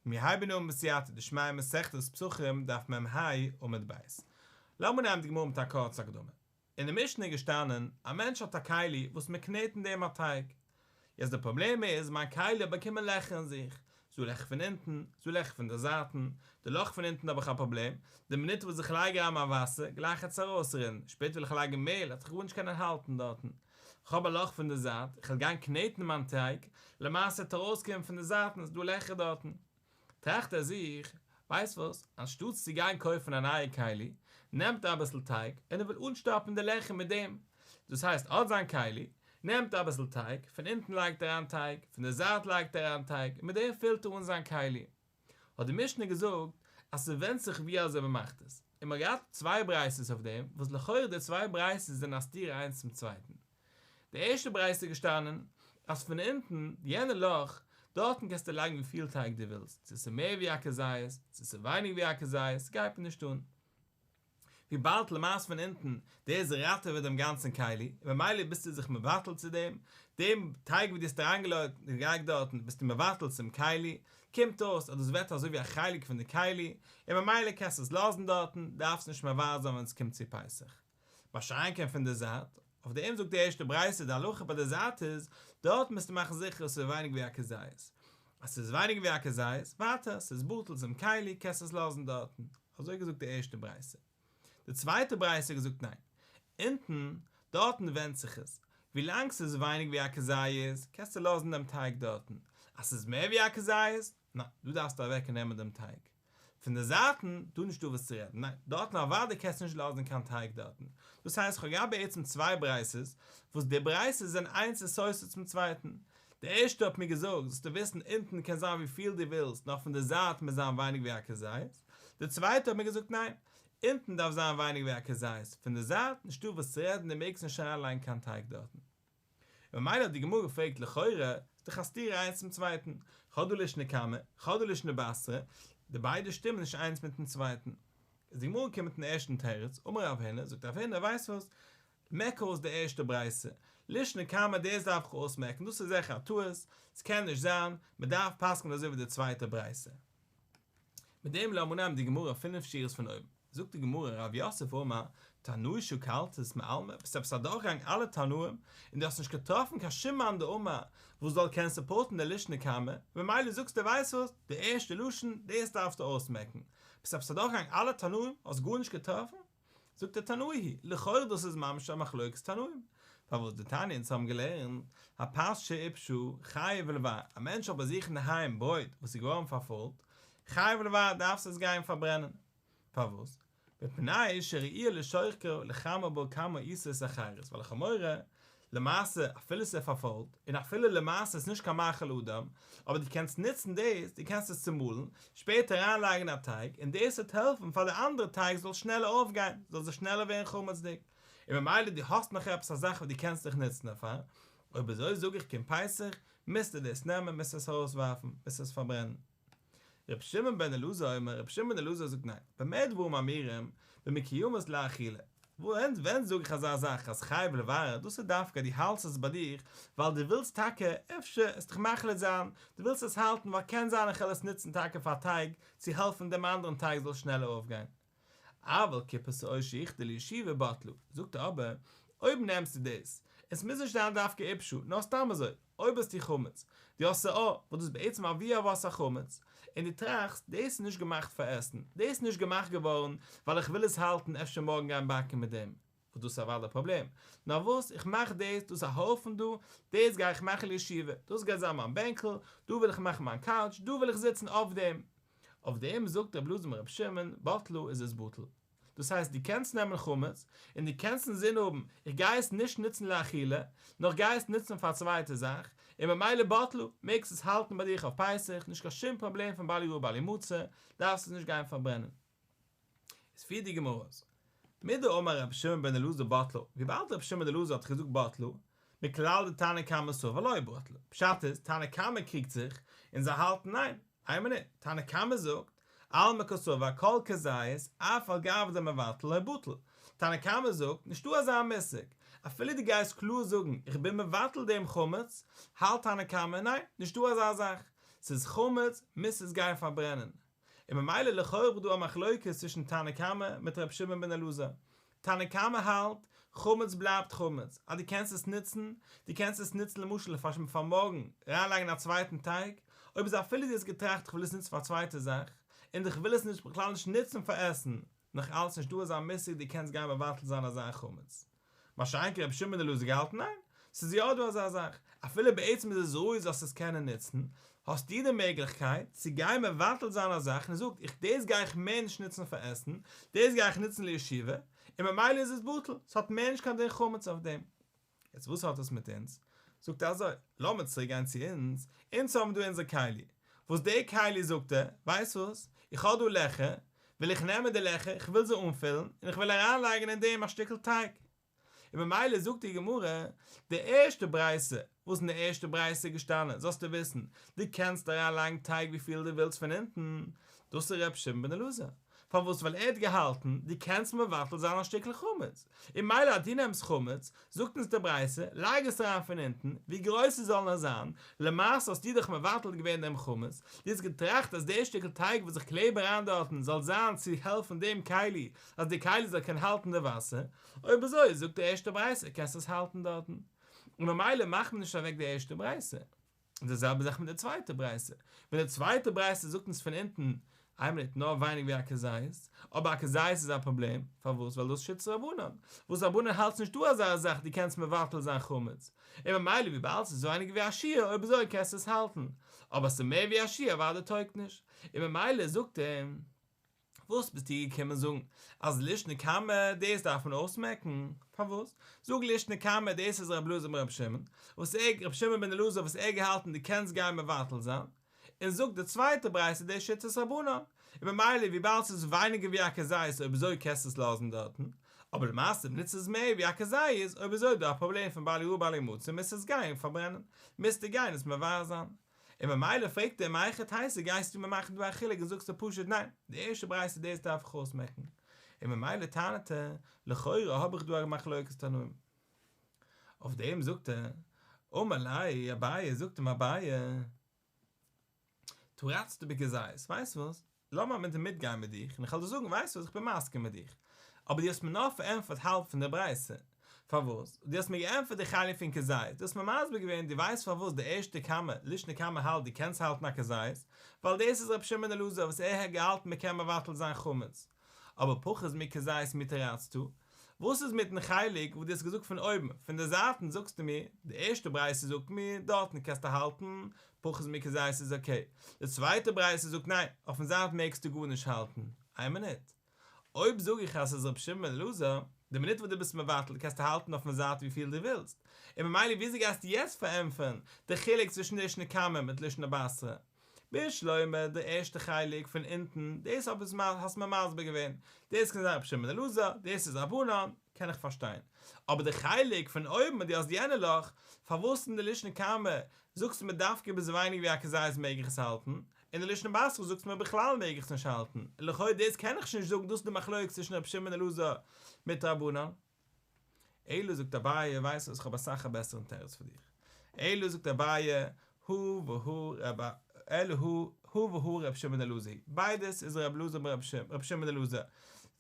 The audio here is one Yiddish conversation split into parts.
מיר הייבן אן בסייעתא דשמיא מסכת פסחים דף מ ה עמוד ב'. לאמיר נעמען די גמרא מיט א קורצע הקדמה. אין די משנה איז געשטאנען, א מענטש האט א כלי וואס מען קנעט אין דעם א טייג. יעצט די פראבלעם איז, מיין כלי האט באקומען לעכער אין זיך. ס'דא לעכער פון אונטן, ס'דא לעכער פון די זייטן. די לאך פון אונטן האב איך א פראבלעם, די מינוט וואס איך לייג אריין מיין וואסער, גלייך העט עס ארויסרינען, שפעטער וויל איך לייגן מעהל, העט זיך גארנישט קענען האלטן דארטן. כ'האב א לאך פון די זייט, איך וועל גיין קנעטן מיין טייג, למעשה וועט ארויסקומען פון די זייטן איז דא לעכער דארטן. טראכט ער זיך, ווייסט וואס, אנשטאטס צו גיין קויפן א נייע כלי, נעמט ער אביסל טייג און ער וויל אנשטאפן די לעכער מיט דעם. דאס הייסט, ער האט זיין כלי, נעמט אביסל טייג, פון אונטן לייגט ער אריין טייג, פון די זייט לייגט ער אריין טייג, און מיט דעם פילט ער אן זיין כלי. האט די משנה געזאגט אז ס'ווענדט זיך ווי אזוי מ'מאכט עס, און מ'האט געהאט צוויי ברייתות אויף דעם, וואס לכאורה די צוויי ברייתות זענען א סתירה איינס צום צווייטן. די ערשטע ברייתא איז געשטאנען אז פון אונטן, יענע לאך, דארטן קענסטו לייגן וויפיל טייג דו ווילסט, צו ס'איז מער ווי א כזית, צו ס'איז ווייניג ווי א כזית, ס'גייט מיר נישט אן. וויבאלד למעשה פון אונטן, דאס ראטעוועט דעם גאנצן כלי, און ממילא ביסטו זיך מבטל צו דעם, דעם טייג וואס דו האסט אריינגעלייגט דארטן ביסטו מבטל צום כלי, קומט אויס אז דאס ווערט אזוי ווי א חלק פון די כלי, און ממילא קענסטו עס לאזן דארטן, דארפסט נישט מבער זיין ווען עס קומט צו פסח. מה שאין כן פון די זייט, אויף דעם זאגט די ערשטע ברייתא די הלכה ביי די זייט איז, דארט מוזטו מאכן זיכער עס איז ווייניג ווי א כזית, אז ס'איז ווייניגער ווי א כזית, ווייטער, ס'איז בטל צום כלי, קענסט עס לאזן דארטן. אזוי געזאגט די ערשטע ברייתא. די צווייטע ברייתא האט געזאגט ניין. אונטן, דארטן ווענדט זיך עס. ווילאנג ס'איז ווייניג ווי א כזית, קענסטו לאזן דעם טייג דארטן. אז ס'איז מער ווי א כזית, ניין, דא דארפסטו אוועק נעמען דעם טייג. פון די זייטן, דא נישטא וואס צו רעדן, ניין, דארטן אוודאי קענסטו נישט לאזן קיין טייג דארטן. דאס הייסט כ'האב געהאט בעצם צוויי ברייתות, וואס די ברייתות זענען איינס איז סותר צום צווייטן. די ערשטע האט מיר געזאגט, זאלסטו וויסן אונטן קען זיין וויפיל דו ווילסט, נאר פון די זייט מוז זיין ווייניג ווי א כזית. די צווייטע האט מיר געזאגט ניין, אונטן דארף זיין ווייניג ווי א כזית, פון די זייט נישטא וואס צו רעדן דו מעגסט נישט אריינלייגן קיין טייג דארטן. און ממילא האט די גמרא געפרעגט לכאורה איז דאך א סתירה איינס צום צווייטן, חדא לישנא קמא, חדא לישנא בתרא, די ביידע שטימען נישט איינס מיטן צווייטן. איז די גמרא געקומען מיטן ערשטן תירוץ, אמר רב הונא, זאגט רב הונא, ווייסט וואס, מעק אויס די ערשטע ברייתא, לישנא קמא דאס דארף איך אויסמעקן, דאס איז זיכער א טעות, ס'קען נישט זיין, מ'דארף פסק'נען אזוי ווי די צווייטע ברייתא. מיט דעם לאמיר נעמען די גמרא פינף שורות פון אויבן. זאגט די גמרא רב יוסף אמר, תנאי שקלת מעלמא, ביסט עפעס אדורכגעגאנגען אלע תנאים און דו האסט נישט געטראפן קיין שום מאן דאמר וואס זאל קענען support ן די לישנא קמא, ממילא זאגסטו ווייסט וואס, די ערשטע לשון, דאס דארפסטו אויסמעקן. ביסט עפעס אדורכגעגאנגען אלע תנאים, האסט גארנישט געטראפן? זאגט ער תנאי היא, לכאורה דאס איז ממש א מחלוקת תנאים, פארוואס דתניא אונז האבן געלערנט, הפת שעיפשה חייב לבער, א מענטש האט ביי זיך אינדערהיים ברויט וואס איז געווארן פארפוילט, חייב לבער דארפסט עס גיין פארברענען, פארוואס? מפני שראויה לשוחקה לחמר בה כמה עיסות אחרות, ווייל איך האב מורא למעשה אפילו ס'איז פארפוילט, און אפילו למעשה איז נישט קיין מאכל אדם, אבער דו קענסט נוצן דאס, דו קענסט עס צומאלן, שפעטער אריינלייגן א טייג, און דאס וועט העלפן פאר די אנדערע טייג זאל שנעלער אויפגיין, זאל זיך שנעלער ווערן חמצ'דיג. און ממילא דו האסט נאך עפעס א זאך וואס דו קענסט דיך נוצן דערפאר, אויב אזוי זאג איך קומט פסח, מוזטו דאס נעמען, מוזט עס ארויסווארפן, מוזט עס פארברענען. רבי שמעון בן אלעזר אומר, רבי שמעון בן אלעזר זאגט ניין, במה דברים אמורים, במקוימות לאכילה, ווען ווען זאג איך אזא זאך אז חייב לבער, דאס איז דווקא דו האלטסט עס ביי דיך ווייל דו ווילסט טאקע אפשר עס דיך מחליט זיין, דו ווילסט עס האלטן ווייל קען זיין איך וועל עס נוצן טאקע פאר טייג צו העלפן דעם אנדערן טייג זאל שנעלער אויפגיין. אבל כיפת שאור שיכדי לישיבה בטלה, זאגט ער אבער, אויב נעמסטו דאס, עס מוז נישט זיין דווקא עיפשה, נאר סתם אזוי, אויב האסטו חמץ, דו האסט שאור, וואס דאס איז בעצם אבי אבות החמץ, און דו טראכסט, דאס איז נישט געמאכט פאר עסן, דאס איז נישט געמאכט געווארן ווייל איך וויל עס האלטן אפשר מארגן גיין באקן מיט דעם, וואס דאס איז אוודאי א פראבלעם, נאר וואס, איך מאך דאס, דאס איז א הויפן דא, דאס גיי איך מאכן לישיבה, דאס גייט זיין מיין בענקל, דא וויל איך מאכן מיין couch, דא וויל איך זיצן אויף דעם. אויף דעם זאגט רבי אלעזר בן רבי שמעון, בטלה איז עס בטל. דאס הייסט דו קענסט נעמען חמץ, און דו קענסט אינזין האבן, איך גיי עס נישט נוצן לאכילה, נאר איך גיי עס נוצן פאר א צווייטע זאך, און ממילא בטלה, מעגסט עס האלטן ביי דיך אויף פסח, נישט קיין שום פראבלעם פון בל יראה בל ימצא, דארפסט עס נישט גיין פארברענען. איז פירט די גמרא אויס, מדאמר רבי שמעון בן אלעזר בטלה, וויבאלד רבי שמעון בן אלעזר האט געזאגט בטלה, מכלל דתנא קמא סבר לא בטלה, פשט איז, תנא קמא קריגט זיך, און זיי האלטן ניין, איין מינוט, תנא קמא זאגט, אלמא קסבר כל כזית, אף על גב דמבטל לא בטל. תנא קמא זאגט, נישטא אזא מושג. אפילו דו גייסט קלאר זאגן, איך בין מבטל דעם חמץ, האלט תנא קמא, ניין, נישטא אזא זאך. ס'איז חמץ, מוזט עס גיין פארברענען. און ממילא לכאורה איז דא א מחלוקת צווישן תנא קמא מיט ר' שמעון בן אלעזר. תנא קמא האלט, חמץ בלייבט חמץ, אז דו קענסט עס נוצן, דו קענסט עס נוצן למשל פאר מארגן, אריינלייגן א צווייטן טייג, אויב איז אפילו דו האסט געטראכט איך וויל עס נוצן פאר א צווייטע זאך, און איך וויל עס נישט בכלל נישט נוצן פאר עסן, נאך אלץ נישט דא אזא מושג דו קענסט גיין מבטל זיין אזא חמץ. מה שאין כן רבי שמעון בן אלעזר געהאלטן ניין, ס'איז יא דא אזא זאך, אפילו בעצם איז עס ראוי זאלסט עס קענען נוצן, האסטו די מעגליכקייט צו גיין מבטל זיין א זאך און זאגט איך דאס גיי איך מער נישט נוצן פאר עסן, דאס גיי איך נוצן לישיבה, און ממילא איז עס בטל, ס'האט מער נישט קיין דין חמץ אויף דעם. יעצט וואס האט עס מיט אונז? זאגט ער אזוי, לאמיר צוריק גיין צו אונז, אונז האבן דא אונזער כלי, וואס די כלי זאגט ער, ווייסט וואס, איך האב דא לעכער, וויל איך נעמען די לעכער, איך וויל זיי אנפילן, און איך וויל אריינלייגן אין דעם א שטיקל טייג. און ממילא זאגט די גמרא, די ערשטע ברייתא, וואס אין די ערשטע ברייתא איז געשטאנען, זאלסטו וויסן, דו קענסט אריינלייגן טייג וויפיל דו ווילסט פון אונטן, דאס איז ר' שמעון בן אלעזר. פארוואס? ווייל ער האט געהאלטן, דו קענסט מבטל זיין א שטיקל חמץ, און מילא אז דו נעמסט חמץ, זאגט אונז די ברייתא, לייג עס אריין פון אונטן, ווי גרויס עס זאל נאר זיין, למעשה האסטו דאך מבטל געווען דעם חמץ, דו האסט געטראכט אז דער שטיקל טייג וואס איך קלעב אריין דארטן זאל זיין צו העלפן דעם כלי אז די כלי זאל קענען האלטן די וואסער, אויב אזוי זאגט די ערשטע ברייתא קענסט עס האלטן דארטן, און ממילא מאכט מען נישט אוועק די ערשטע ברייתא. און די זעלבע זאך מיט די צווייטע ברייתא, ווען די צווייטע ברייתא זאגט אונז פון אונטן, איין מינוט, נאר ווייניג ווי א כזית, אבער א כזית איז א פראבלעם, פארוואס? ווייל דאס שיטת רבנן, וואס רבנן האלט נישט דא אזא זאך דו קענסט מבטל זיין חמץ, און ממילא וויבאלד ס'איז ווייניגער ווי א שיעור אויב אזוי קענסטו עס האלטן, אבער ס'איז מער ווי א שיעור אוודאי טויגט נישט, און ממילא זאגט ער. וואס ביסטו געקומען זאגן אז לישנא קמא דאס דארף מען אויסמעקן? פארוואס? זאג לישנא קמא דאס איז ר' אלעזר בן ר' שמעון וואס ער ר' שמעון בן אלעזר וואס ער געהאלטן דו קענסט גיין מבטל זיין, און זאג די צווייטע ברייתא דאס שיטת רבנן, און ממילא וויבאלד ס'איז ווייניגער ווי א כזית אויב אזוי קענסטו עס לאזן דארטן, אבער למעשה נוצט עס מער ווי א כזית אויב אזוי איז דא א פראבלעם פון בל יראה בל ימצא מוזט עס גיין פארברענען, מוזטו גיין עס מבער זיין. און ממילא פרעגט ער מהיכי תיתי גייסטו מיר מאכן דא א חילוק און זאגסטו פשוט ניין די ערשטע ברייתא דאס דארף איך אויסמעקן און ממילא טענה'ט ער לכאורה האב איך דא א מחלוקת תנאים אויף דעם זאגט ער אמר ליה אביי זאגט אים אביי תרצת בכזית ווייסט וואס לאמיר מיט מיטגיין מיט דיך, און איך וועל דיר זאגן, ווייסט וואס, איך בין מסכים מיט דיך, אבער דו האסט מיר נאר פארענטפערט האלב פון דער ברייתא. פארוואס? דו האסט מיר געענטפערט די חלק פון כזית, דו האסט מיר מסביר געווען, דו ווייסט פארוואס די ערשטע קמא, לישנא קמא האלט דו קענסט האלטן א כזית, ווייל דאס איז רבי שמעון אלעזר וואס ער האט געהאלטן מען קען מבטל זיין חמץ. אבער פחות מכזית מי תרצת? וואס איז מיטן חלק וואס דו האסט געזאגט פון אויבן, פון די זייטן זאגסטו מיר, די ערשטע ברייתא זאגט מיר, דארטן קענסטו האלטן, פחות מכזית איז אקעי. די צווייטע ברייתא זאגט ניין, אויפן זייט מעגסטו גארנישט האלטן. איין מינוט. אויב זאג איך אז ס'איז רבי שמעון בן אלעזר, די מינוט וואס דו ביסט מבטל קענסטו האלטן אויפן זייט וויפיל דו ווילסט. און ממילא וויאזוי גייסטו יעצט פארענטפערן די חילוק צווישן לישנא קמא מיט לישנא בתרא? בשלמא די ערשטע חלק פון אונטן, דאס האב האסט מיר מסביר געווען, דאס קען זיין רבי שמעון בן אלעזר, דאס איז רבנן, קען איך פארשטיין. אבער די חלק פון אויבן וואס דו האסט יענע לאך, פארוואס אין די לישנא קמא זאגסטו מיר דווקא ביז ווייניג ווי א כזית מעג איך עס האלטן, און די לישנא בתרא זאגסטו מיר בכלל מעג איך עס נישט האלטן, און לכאו' דאס קען איך שוין נישט זאגן דאס איז די מחלוקת צווישן רבי שמעון בן אלעזר מיט רבנן. אלא זאגט אביי, ווייסט וואס איך האב אסאך א בעסערן תירוץ פאר דיך, אלא זאגט אביי, הא והא רב אלא הא הא והא ר' שמעון בן אלעזר, ביידעס איז ר' אלעזר בן ר' שמעון בן אלעזר,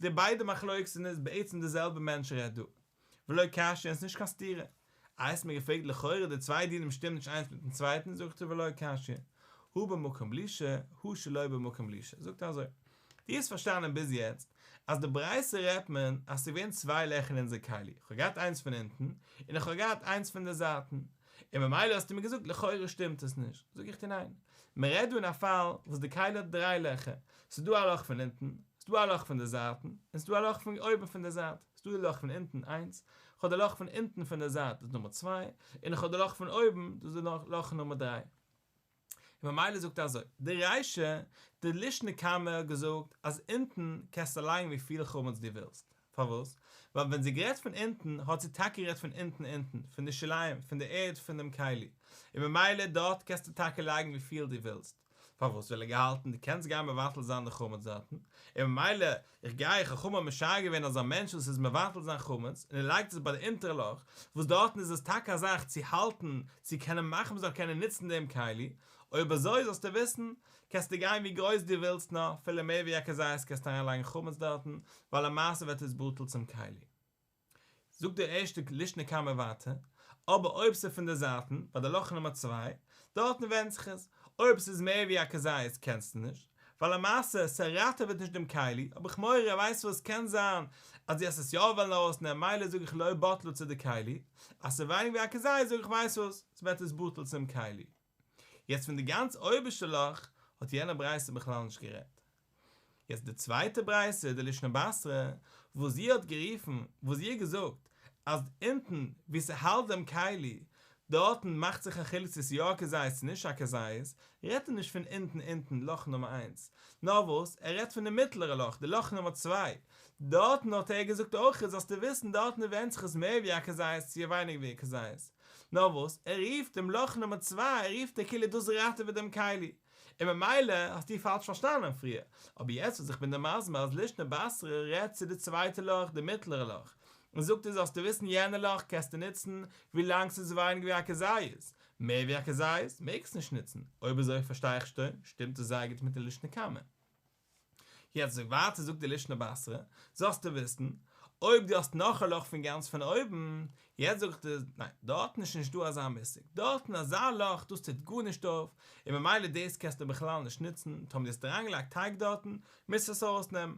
די ביידע מחלוקת'ן איז בעצם די זעלבע מענטש רעדט דא, ולא קשיא און ס'נישט קיין סתירה. איי האסט מיר געפרעגט לכאורה די צוויי דינים שטימען נישט איינס מיטן צווייטן זאגט ער ולא קשיא הא במקום בלישה הא שלא במקום בלישה זאגט ער אזוי דו האסט פארשטאנען ביז יעצט אז די ברייתא רעדט מען אז ס'איז געווען צוויי לעכער אין אונזער כלי איך האב געהאט איינס פון אונטן און איך האב געהאט איינס פון די זייטן און ממילא האסטו מיר געזאגט לכאורה שטימט עס נישט זאג איך דיר ניין מען רעדט דא אין א פאל וואס די כלי האט דריי לעכער ס'איז דא א לאך פון אונטן ס'איז דא א לאך פון די זייטן און ס'איז דא א לאך פון אויבן פון די זייט. ס'דא די לאך פון אונטן איינס, כ'האב די לאך פון אונטן פון די זייט דאס איז נומער צוויי, און איך האב די לאך פון אויבן דאס איז די לאך נומער דריי. און ממילא זאגט ער אזוי, די רישא, די לישנא קמא האט געזאגט אז אונטן קענסטו לייגן וויפיל חמץ דו ווילסט, פארוואס? ווייל ווען זי גערעדט פון אונטן האט זי טאקע גערעדט פון אונטן אונטן, פון די שוליים, פון די ערד פון דעם כלי, און ממילא דארט קענסטו טאקע לייגן וויפיל דו ווילסט. פארוואס ווייל ער געהאלטן דו קענסט גיין מבטל זיין די חמץ דארטן, און ממילא איך גיי חכמים האבן משער געווען אז א מענטש וואס איז מבטל זיין חמץ און ער לייגט עס ביי די אונטערע לאך, וואס דארטן איז עס טאקע א זאך צו האלטן צו קענען מאכן מ'זאל קענען נוצן דעם כלי, אויב אזוי זאלסטו וויסן, קענסטו גיין ווי גרויס דו ווילסט נאר, אפילו מער ווי א כזית קענסטו אריינלייגן חמץ דארטן, ווייל למעשה ווערט עס בטל צום כלי. זאגט די ערשטע לישנא קמא ווייטער, אבער אויב ס'איז פון די זייטן, ביי די לאך נומער צוויי, דארטן ווענדט זיך עס, אויב ס'איז מער ווי א כזית קענסטו נישט, ווייל למעשה ס'ראטעוועט נישט דעם כלי, האב איך מורא, ווייסט וואס, קען זיין אז דו וועסט עס יא וועלן ארויסנעמען מילא זאג איך לא בטלה צו די כלי, אז ס'איז ווייניג ווי א כזית זאג איך ווייסט וואס, ס'ווערט עס בטל צום כלי. יעצט פון די גאנץ אויבערשטע לאך האט יענע ברייתא בכלל נישט גערעדט. יעצט די צווייטע ברייתא, די לישנא בתרא, וואס זי האט גערופן, וואס זי האט געזאגט אז אונטן וואו ס'האלט דעם כלי, דארטן מאכט זיך א חילוק צו ס'איז יא א כזית צו נישט א כזית, רעדט ער נישט פון אונטן אונטן לאך נומער איינס, נאר וואס ער רעדט פון די מיטלערע לאך, די לאך נומער צוויי, דארטן האט ער געזאגט אויך זאלסטו וויסן דארטן ווענדט זיך עס מער ווי א כזית צו ווייניגער ווי א כזית, נאר וואס ער רופט דעם לאך נומער צוויי רופט ער כאילו דאס ראטעוועט דעם כלי. און ממילא האסטו פאלש פארשטאנען פריער, אבער יעצט וואס איך בין דיר מסביר אז לישנא בתרא רעדט צו די צווייטע לאך, די מיטלערע לאך, און זאגט דיר זאלסטו וויסן יענע לאך קענסטו נוצן ווילאנג ס'איז ווייניגער ווי א כזית, מער ווי א כזית מעגסט נישט נוצן, אויב אזוי פארשטיי איך שוין, שטימט עס זייער גוט מיט די לישנא קמא. יעצט זאג ווייטער זאגט די לישנא בתרא, זאלסטו וויסן, אויב דו האסט נאך א לאך פון גאנץ פון אויבן, יעצט זאג איך דיר, ניין, דארטן איז נישט דא אזא מושג, דארטן אזא לאך, דאס טוט גארנישט אויף, און ממילא דאס קענסטו בכלל נישט נוצן, טאמער דו האסט אריינגעלייגט טייג דארטן, מוזטו עס ארויסנעמען,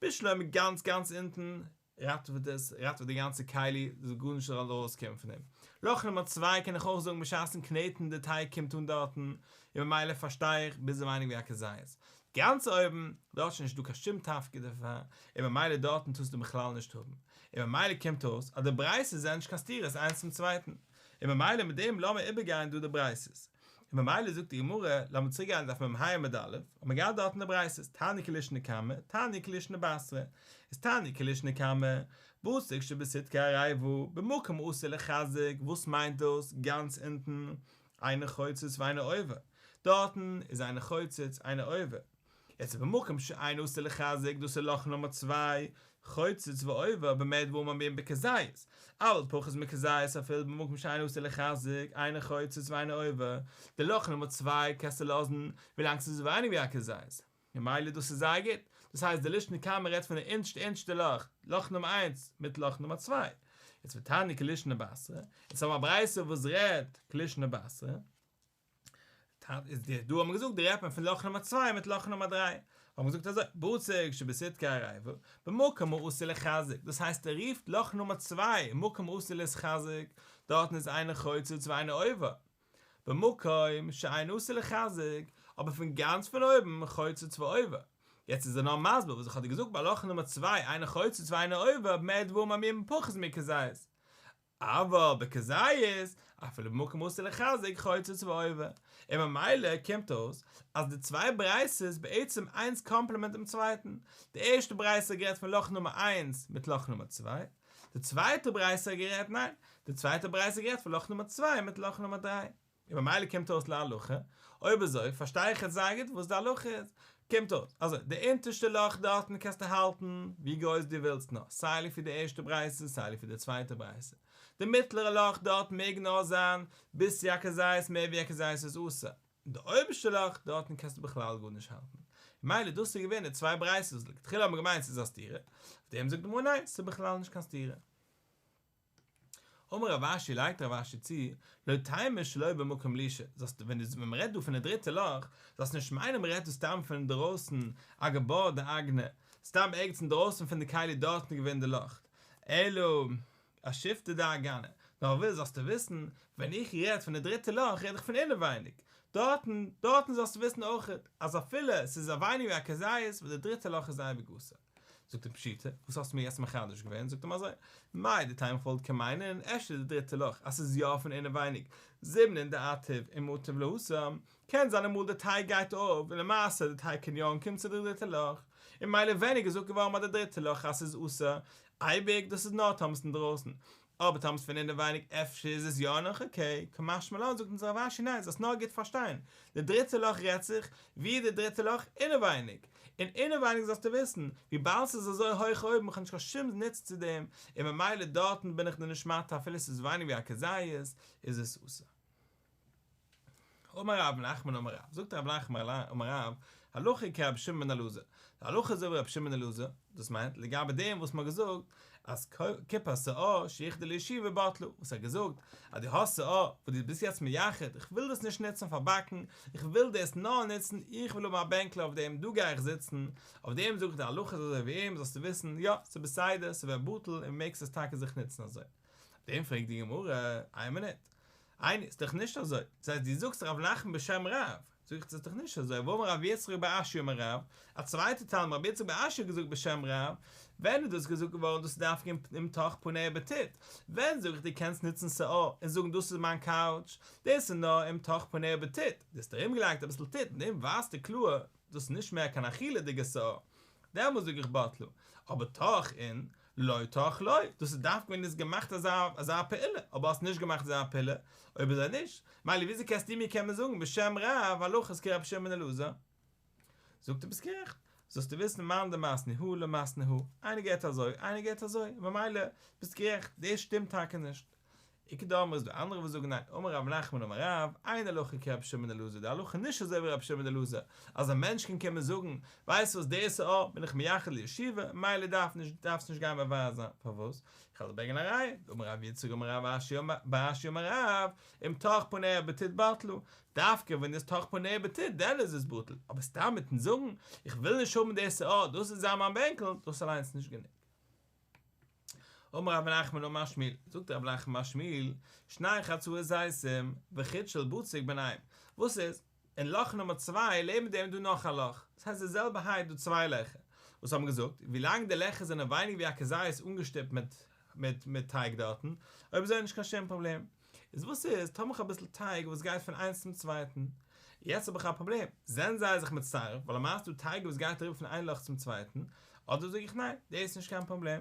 בשלמא גאנץ גאנץ אונטן, ראטעוועט עס, ראטעוועט די גאנצע כלי, זאל גארנישט ארויסקומען פון דעם. לאך נומער צוויי קען איך אויך זאגן בשעת'ן קנעטן די טייג קומט אן דארטן, און ממילא פארשטיי איך ביז ווייניג ווי א כזית. גאנץ אויבן, דארט איז נישטא קיין שום תפקיד דערפאר, און ממילא דארטן טארסטו בכלל נישט האבן. און ממילא קומט אויס אז די ברייתות זענען נישט קיין סתירות איינס צום צווייטן. און ממילא מיט דעם לאמיר איבערגיין דא די ברייתות. און ממילא זאגט די גמרא, לאמיר צוריק גיין דף מ"ה עמוד א', האט מען געהאט דארטן די ברייתות, תניא כלישנא קמא, תניא כלישנא בתרא, איז תניא כלישנא קמא, בצק שבסדקי עריבה, במקום העשוי לחזק, וואס מיינט דאס גאנץ אונטן, אינו חוצץ ואינו עובר, דארטן איז אינו חוצץ אינו עובר. יעצט במקום שאין עשוי לחזק, דאס איז לאך נומער צוויי, חוצץ ועובר במה דברים אמורים בכזית, אבל פחות מכזית אפילו במקום שאין עשוי לחזק, אינו חוצץ ואינו עובר, די לאך נומער צוויי קענסטו לאזן ווילאנג ס'איז ווייניגער ווי א כזית, ממילא דאס איז זייער גוט, דאס הייסט די לישנא קמא רעדט פון די אונטשטע אונטשטע לאך, לאך נומער איינס מיט לאך נומער צוויי, יעצט ותניא כלישנא בתרא, יעצט האבן מיר א ברייתא וואס רעדט כלישנא בתרא. איז די דא האט מען געזאגט די רעדט מען פון לאך נומער צוויי מיט לאך נומער דריי האט מען געזאגט אזוי בצק שבסדקי עריבה במקום העשוי לחזק דאס הייסט ער רופט לאך נומער צוויי מקום העשוי להתחזק דארטן איז אינו חוצץ ואינו עובר במקום שאין עשוי לחזק אבער פון גאנץ פון אויבן חוצץ ועובר יעצט איז ער נאר מסביר וואס איך האב דיר געזאגט ביי לאך נומער צוויי אינו חוצץ ואינו עובר במה דברים אמורים פחות מכזית אבל בכזית, אפילו במקום העשוי לחזק חוצץ ועובר, און ממילא קומט אויס אז די צוויי ברייתות בעצם איינס קאמפלימענט דעם צווייטן, די ערשטע ברייתא האט גערעדט פון לאך נומער איינס מיט לאך נומער צוויי, די צווייטע ברייתא האט גערעדט ניין, די צווייטע ברייתא האט גערעדט פון לאך נומער צוויי מיט לאך נומער דריי. און ממילא קומט אויס להלכה, אויב אזוי פארשטיי איך יעצט זייער גוט וואס די הלכה איז, קומט אויס אזוי, די אונטערשטע לאך דארטן קענסטו האלטן ווי גרויס דו ווילסט נאר, סיי לפי די ערשטע ברייתא סיי לפי די צווייטע ברייתא, די מיטלערע לאך דארט מעג נאר זיין ביז צו א כזית מער ווי א כזית איז אסור, און די אויבערשטע לאך דארטן קענסטו בכלל גארנישט האלטן, ממילא דאס איז געווען די צוויי ברייתות וואס לכתחילה האט מען געמיינט ס'איז א סתירה, אויף דעם זאגט די גמרא ניין ס'איז בכלל נישט קיין סתירה. אמר רב אשי לייגט רב אשי צו, לא תימא שלא במקום לישה, זאלסט ווען דו ווען מ'רעדט דא פון די דריטע לאך, זאלסט נישט מיינען מ'רעדט דא סתם פון אינדרויסן אגבא דאגנא, סתם ערגעץ אינדרויסן פון די כלי דארטן איז געווען די לאך, אלא אשיפטא דאגנא, נאר וואס זאלסטו וויסן, ווען איך רעד פון די דריטע לאך רעד איך פון אינעווייניג, דארטן, דארטן זאלסטו וויסן אויכעט, אז אפילו ס'איז א ווייניגער ווי א כזית, וואס די דריטע לאך איז אייביג אסור. זאגט אים פשיטא, וואס האסטו מיר יעצט מחדש געווען? זאגט אים אזוי, מהו דתימא כ'וואלט קען מיינען, אפשר די דריטע לאך אז ס'איז יא פון אינעווייניג, זימנין דאתיב ומטי להתם, קען זיין אמאל די טייג גייט אויף און למעשה די טייג קען יא אנקומען צו די דריטע לאך, און ממילא ווען איז געזאגט געווארן ביי די דריטע לאך אז ס'איז אסור אייביג, דאס איז נאר טאמער ס'איז אינדרויסן, אבער טאמער ס'איז פון אינעווייניג אפשר איז עס יא נאך אקעי, קא משמע לן זאגט אונז רב אשי ניין זאלסט נאר גוט פארשטיין, די דריטע לאך רעדט זיך ווי די דריטע לאך אינעווייניג, און אינעווייניג זאלסטו וויסן, וויבאלד ס'איז אזוי הויך אויבן כ'האב נישט קיין שום נוץ צו דעם, און ממילא דארטן בין איך דיר נישט מתיר אפילו ס'איז ווייניג ווי א כזית איז עס אסור. אמר רב נחמן אמר רב, זאגט רב נחמן אמר רב, הלכה כרבי שמעון בן אלעזר, די הלכה איז אזוי ווי רבי שמעון בן אלעזר, דאס מיינט לגבי דעם וואס מ'האט געזאגט אז כיפת שאור שיחדה לישיבה בטלה, וואס ער האט געזאגט אז דו האסט שאור וואס דו ביסט יעצט מייחד, איך וויל דאס נישט נוצן פאר באקן, איך וויל דאס נאר נוצן, איך וויל האבן א בענקל אויף דעם, דא גיי איך זיצן, אויף דעם זאג איך די הלכה איז אזוי ווי אים, זאלסטו וויסן, יא, ס'איז בסדר, ס'ווערט בטל און מעגסט עס טאקע זיך נוצן אזוי. אויף דעם פרעגט די גמרא, איין מינוט, איני, ס'איז דאך נישט אזוי, דאס הייסט דו זאגסט רב נחמן בשם רב, זאג איך ס'איז דאך נישט אזוי, והאמר רב יצחק בר אשי אמר רב, א צווייטע תלמיד רב יצחק בר אשי האט געזאגט בשם רב, ווען איז דאס געזאגט געווארן דאס איז דווקא אם טח פניה בטיט, ווען זאג איך דו קענסט נוצן שאור און זאגן דאס איז מיין קאוטש, דאס איז נאר אם טח פניה בטיט, דו האסט ארום געלייגט אביסל טיט אין דעם ווייזטו קלאר דאס איז נישט מער קיין אכילה'דיגע שאור, דעמאלס זאג איך בטלה, אבער טח אין, לא טח לא, דאס איז דווקא ווען דו האסט געמאכט אזא אזא פעולה, אבער האסט נישט געמאכט אזא פעולה, אויב אזוי נישט, מילא וויאזוי קענסטו מיר קען מען זאגן בשם רב הלכה איז כרבי שמעון בן אלעזר? זאגט ער ביסט גערעכט, זאלסטו וויסן מאן דמתני הא לא מתני הא, איינער גייט אזוי איינער גייט אזוי, ממילא ביסט גערעכט, דאס שטימט טאקע נישט. איכא דאמרי איז דא אנדערע וואס זאגן ניין, אמר רב נחמן אמר רב, אין הלכה כרבי שמעון בן אלעזר, די הלכה איז נישט אזוי ווי רבי שמעון בן אלעזר, אז א מענטש קען קומען זאגן, ווייסט וואס די שאור בין איך מייחד לישיבה, מילא דארף נישט דארפסט נישט גיין מבער זיין, פארוואס? איך וועל דיר ברענגען א ראיה, דאמר רב יצחק אמר רב אשי בר אשי אמר רב, אם טח פניה בטיט בטלה, דווקא ווען איז טח פניה בטיט דען איז עס בטל, אבער סתם מיטן זאגן, איך וויל נישט האבן די שאור, דאס זאל זיין מיין בענקל, דאס אליינס איז נישט גענוג. אמר רב נחמן אמר שמואל, זאגט רב נחמן אמר שמואל, שני חצאי זיתים וחוט של בצק ביניהם, וואס איז? אין לאך נומער צוויי לעבן דעם איז דא נאך א לאך, דאס הייסט די זעלבע הייט דא צוויי לעכער, וואס האבן געזאגט, ווילאנג די לעכער זענען ווייניג ווי א כזית אנגעשטופט מיט מיט מיט טייג דארטן, אויב אזוי איז נישט קיין שום פראבלעם. איז וואס איז טאמער כ'האב אביסל טייג וואס גייט פון איינס צום צווייטן? יעצט האב איך א פראבלעם, זענען זיי זיך מצטרף ווייל למעשה איז דא טייג וואס גייט אריבער פון איין לאך צום צווייטן, אדער זאג איך ניין, דאס איז נישט קיין פראבלעם.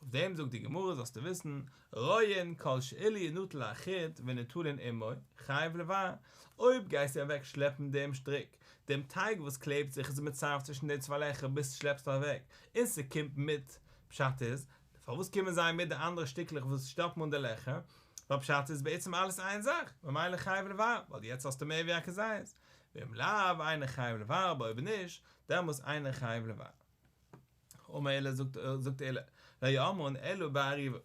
אויף דעם זאגט די גמרא זאלסטו וויסן, רואין כל שאילו נטל החוט וניטלין עמו, חייב לבער, אויב גייסטו אוועק שלעפן דעם שטריק, דעם טייג וואס קלעבט זיך איז מצטרף צווישן די צוויי לעכער ביז שלעפסט אוועק, און ס'קומט מיט, פשט איז, פארוואס קומען זיי מיט די אנדערע שטיקלעך וואס שטאפן אן די לעכער? ווייל פשט איז בעצם אלעס איין זאך, ממילא חייב לבער, ווייל יעצט האסטו מער ווי א כזית, ואם לאו אינו חייב לבער, אבער אויב נישט, דעמאלס אינו חייב לבער. אמר עולא זאגט עולא, לא אמרן אלא באריבה,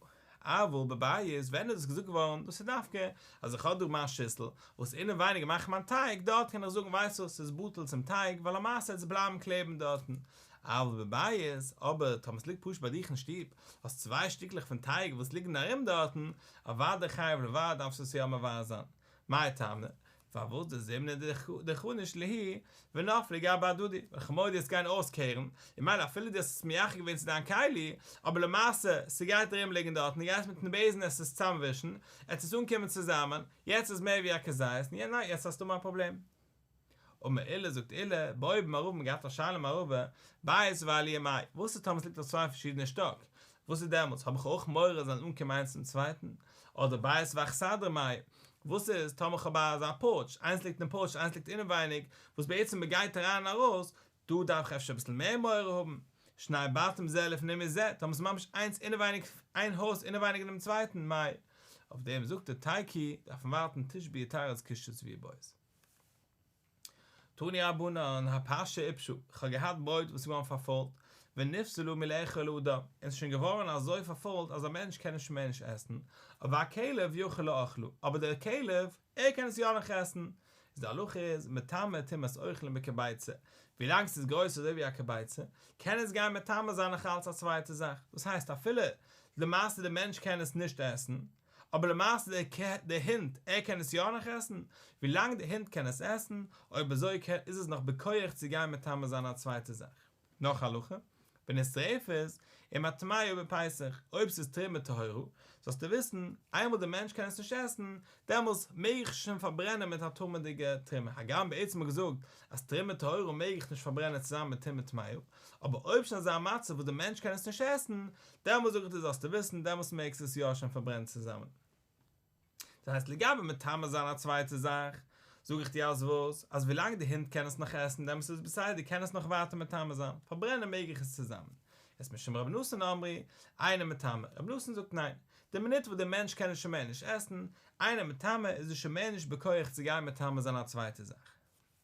אבל בבית, ווען איז דאס געזאגט געווארן, דאס איז דווקא אז איך האב דא מיין שיסל, וואס אינעווייניג מאך איך מיין טייג, דארט קען איך זאגן ווייסט וואס, ס'איז בטל צום טייג, ווייל למעשה וועט עס בלייבן קלעבן דארטן, אבל בבית, אבער טאמער ס'ליגט פשוט ביי דיך אין שטוב, האסט צוויי שטיקלעך פון טייג וואס ליגן ארום דארטן, אוודאי חייב לבער דארפסטו עס יא מבער זיין. מאי טעמא? פארוואס דזימנין דחניש להו ונפלי גבי הדדי, ווייל כ'האב מורא דו וועסט גיין אויסקערן, און מילא אפילו דו האסט עס מייחד געווען צו דיין כלי, אבער למעשה ס'גייט ארום ליגן דארטן, דו גייסט מיטן בעזן עס עס צאמווישן, עט עס אנקומען צוזאמען, יעצט איז מער ווי א כזית, און ניין יעצט האסטו א פראבלעם. אמר עולא זאגט עולא, בעא מרבא מ'האט געהאט א שאלה מרבא, בית ועליה מאי, וואס איז טאמער עס ליגט אויף צוויי פארשידענע שטאק, וואס איז דעמאלטס, האב איך אויך מורא זיי זאלן אנקומען איינס צום צווייטן, אדער בית ואכסדרה מאי, וואס איז טאמער איך האב אזא פארטש, איינס ליגט אין פארטש איינס ליגט אינעווייניג, וואס בעצם מען גייט אריין און ארויס, דא דארף איך אפשר אביסל מער מורא האבן, שני בתים זה לפנים מזה, טאמער ס'איז ממש איינס אינעווייניג, איין הויז אינעווייניג אינעם צווייטן, מאי, אויף דעם זאגט ער תיקו, דארף מען ווארטן תשבי יתרץ קושיות ואיבעיות. תנו רבנן, הפשה עיפשה, איך האב געהאט ברויט וואס איז געווארן פארפוילט, ונפסלה מלאכול לאדם, און עס איז שוין געווארן אזוי פארפוילט אז א מענטש קען עס שוין מער נישט עסן, והכלב יכול לאכלה, אבער דער כלב, ער קען עס יא נאך עסן. איז די הלכה איז, מטמא טומאת אוכלים בכביצה, ווילאנג ס'איז גרויס אזוי ווי א כביצה, קען עס גיין מטמא זיין נאך אלץ א צווייטע זאך, דאס הייסט אפילו למעשה דער מענטש קען עס נישט עסן, אבער למעשה דער הונט ער קען עס יא נאך עסן, ווילאנג דער הונט קען עס עסן, אויב אזוי איז עס נאך בכח צו גיין מטמא זיין א צווייטע זאך. נאך הלכה, ונשרפת ומטמאה בפסח, אויב ס'איז תרומה טהורה, זאלסטו וויסן, איינמאל דער מענטש קען עס נישט עסן, דעמאלס מעג איך שוין פארברענען מיט א טמא'דיגע תרומה, הגם בעצם האט געזאגט אז תרומה טהורה מעג איך נישט פארברענען צוזאמען מיט תרומה טמאה, אבער אויב שוין אזא מצב וואס דער מענטש קען עס נישט עסן, דעמאלס זאג איך דיר זאלסטו וויסן, דעמאלס מעגסטו עס יא שוין פארברענען צוזאמען. דאס הייסט לגבי מטמא זיין א צווייטע זאך, זאג איך דיר אז וואס? אז ווילאנג די הונט קען עס נאך עסן דעמאלס איז בסדר קען עס נאך ווייטער מטמא זיין, פארברענען מעג איך עס צוזאמען. איז משום רבי נתן אמרו, אינו מטמא, רבי נתן זאגט ניין, די מינוט וואס דער מענטש קען עס שוין מער נישט עסן, אינו מטמא, איז עס שוין מער נישט בכח צו גיין מטמא זיין א צווייטע זאך.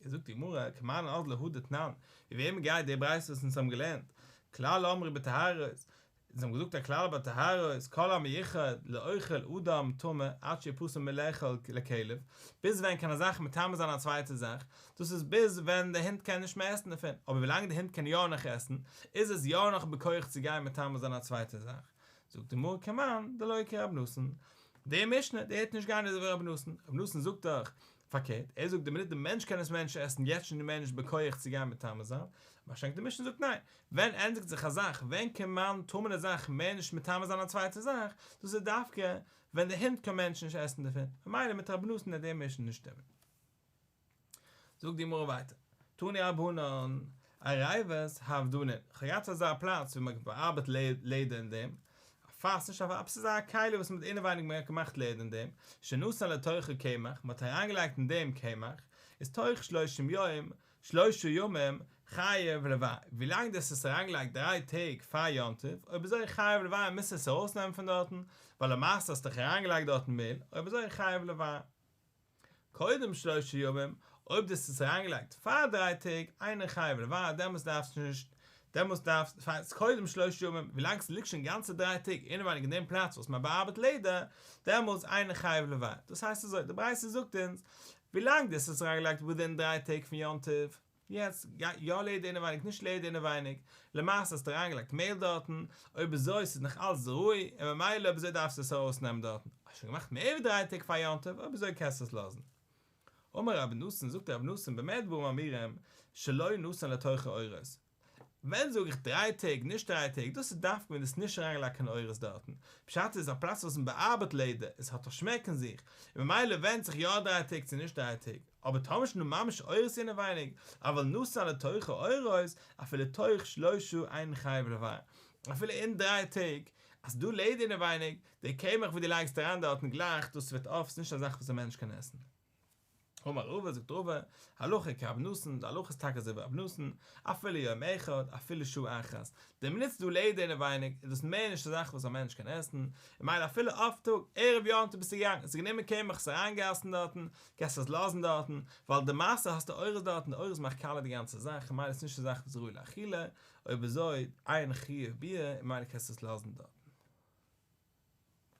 איז זאגט די גמרא, כמאן אזלא הא דתנן, ווי וועמען גייט די ברייתא וואס אונז האבן געלערנט, כלל אמרו בטהרות, אונז האבן געזאגט א כלל ביי טהרות, כל המיוחד לאוכל אדם טמא עד שיפסל מלאכול לכלב, ביז ווען קען א זאך מטמא זיין א צווייטע זאך, דאס איז ביז ווען די הונט קען נישט מער עסן דערפון, אבער ווילאנג די הונט קען יא נאך עסן, איז עס יא נאך בכח צו גיין מטמא זיין א צווייטע זאך. זאגט די גמרא כמאן דלא כרבי נתן, די משנה די העט נישט גיין אזוי ווי רבי נתן, רבי נתן זאגט דאך פארקערט, ער זאגט די מינוט די מענטש קען עס מער נישט עסן יעצט שוין די מער נישט בכח צו גיין מטמא זיין, מה שאין כן די משנה זאגט ניין, ווען ענדיגט זיך א זאך, ווען קען מען טמא'נע זאך מער נישט מטמא זיין א צווייטע זאך, דאס איז דווקא ווען די הונט קען מער נישט עסן דערפון, ממילא מיט רבי נתן העט די משנה נישט שטימען. זאגט די גמרא ווייטער, תנו רבנן, עריבת האבדנין, כ'האב געהאט אזא פלאץ ווי מ'האט באארבעט לעדער אין דעם, א פאס, נישט א פאס, עפעס אזא כלי וואס מ'האט אינעווייניג מ'האט געמאכט לעדער אין דעם, שנתן לתוכה קמח, מ'האט אריינגעלייגט אין דעם קמח, איז תוך שלושים יום, שלושה ימים, חייב לבער, ווילאנג דו האסט עס אריינגעלייגט דריי טעג פאר יום טוב, אויב אזוי חייב לבער מוזטו עס ארויסנעמען פון דארטן, ווייל למעשה האסטו דאך אריינגעלייגט דארטן מעהל, אויב אזוי חייב לבער. קודם שלושה ימים, אויב דו האסט עס אריינגעלייגט פאר דריי טעג, אינו חייב לבער, דעמאלטס דארפסטו נישט, דעמאלטס דארפסט, קודם שלושה ימים, ווילאנג ס'ליגט שוין גאנצע דריי טעג אינעווייניג אין דעם פלאץ וואס מען באארבעט לעדער, דעמאלטס אינו חייב לבער. דאס הייסט אזוי, די ברייתא זאגט אונז, ווילאנג דו האסט עס אריינגעלייגט within דריי טעג פון יום טוב, יעצט, יא לעדער אינעווייניג נישט לעדער אינעווייניג, למעשה האסטו אריינגעלייגט מעהל דארטן, אויב אזוי ס'איז נאך אלץ ראוי, און ממילא אויב אזוי דארפסטו עס ארויסנעמען דארטן, האסט שוין געמאכט מער ווי דריי טעג פאר יום טוב, אויב אזוי קענסטו עס לאזן. אמר רבי נתן, זאגט רבי נתן, במה דברים אמורים, שלא נתן לתוכה עורות. ווען זאג איך דריי טעג, נישט דריי טעג, דאס איז דווקא ווען דו האסט נישט אריינגעלייגט קיין עורות דארטן, פשט איז א פלאץ וואס מען באארבעט לעדער, עס האט א שמעק אין זיך, און ממילא ווענדט זיך יא דריי טעג צו נישט דריי טעג. אבער טאמער שוין דא ממש עורות אינעווייניג, אבל נתן לתוכה עורות, אפילו תוך שלושה אין חייב לבער, אפילו אין דריי טעג, אז ס'דא לעדער אינעווייניג, די קמח וואס דו לייגסט אריין דארטן גלייך דאס ווערט אויף, ס'נישט א זאך וואס א מענטש קען עסן. אמר רבא, זאגט רבא, הלכה כרבי נתן, די הלכה איז טאקע אזוי ווי רבי נתן, אפילו יום אחד, אפילו שעה אחת, די מינוט ס'דא לעדער אינעווייניג איז דאס מער נישט א זאך וואס א מענטש קען עסן, און ממילא אפילו אויף טאג, ערב יום טוב ביסטו געגאנגען, האסט גענומען קמח עס אריינגעגאסן דארטן, קענסט עס לאזן דארטן, ווייל די מעשה האסטו עורות דארטן, די עורות מאכט קאלע די גאנצע זאך, ממילא איז נישט א זאך וואס איז ראוי לאכילה, אויב אזוי, אין חיוב ביעור, און ממילא קענסטו עס לאזן דארטן.